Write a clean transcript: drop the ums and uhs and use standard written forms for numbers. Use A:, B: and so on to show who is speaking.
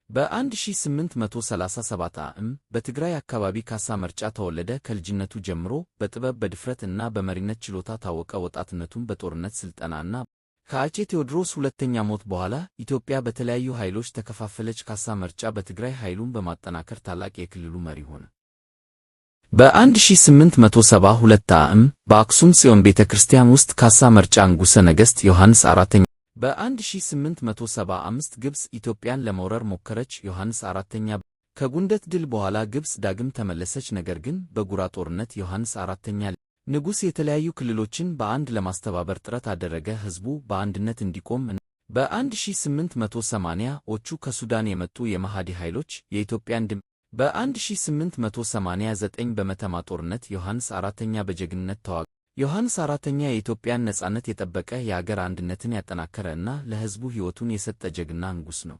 A: በ1837 ዓ.ም በትግራይ አካባቢ ካሳ መርጫ ተወለደ። ከልጅነቱ ጀምሮ በጥበብ፣ በድፍረት እና በመሪነት ችሎታ ታወቀ። ወጣትነቱን በጦርነት ስልጠና እና ከአፄ ቴዎድሮስ ሁለተኛ ሞት በኋላ ኢትዮጵያ በተለያዩ ኃይሎች ተከፋፈለች። ካሳ መርጫ በትግራይ ኃይሉን በማጠናከር ታላቅ የክልሉ መሪ ሆነ። በ1872 ዓ.ም በአክሱም ጽዮን ቤተ ክርስቲያን ውስጥ ካሳ መርጫ ንጉሠ ነገሥት ዮሐንስ አራተኛ። በ1875 ግብፅ ኢትዮጵያን ለመውረር ሞከረች። ዮሐንስ አራተኛ ከጉንደት ድል በኋላ ግብፅ ዳግም ተመለሰች። ነገር ግን በጉራ ጦርነት ዮሐንስ አራተኛ ንጉሥ የተለያዩ ክልሎችን በአንድ ለማስተባበር ጥረት አደረገ። ሕዝቡ በአንድነት እንዲቆም። በ1880ዎቹ ከሱዳን የመጡ የመሃዲ ኃይሎች የኢትዮጵያን ድም። በ1889 በመተማ ጦርነት ዮሐንስ አራተኛ በጀግንነት ተዋጋ። ዮሐንስ አራተኛ የኢትዮጵያን ነጻነት የጠበቀ፣ የአገር አንድነትን ያጠናከረ እና ለሕዝቡ ሕይወቱን የሰጠ ጀግና ንጉሥ ነው።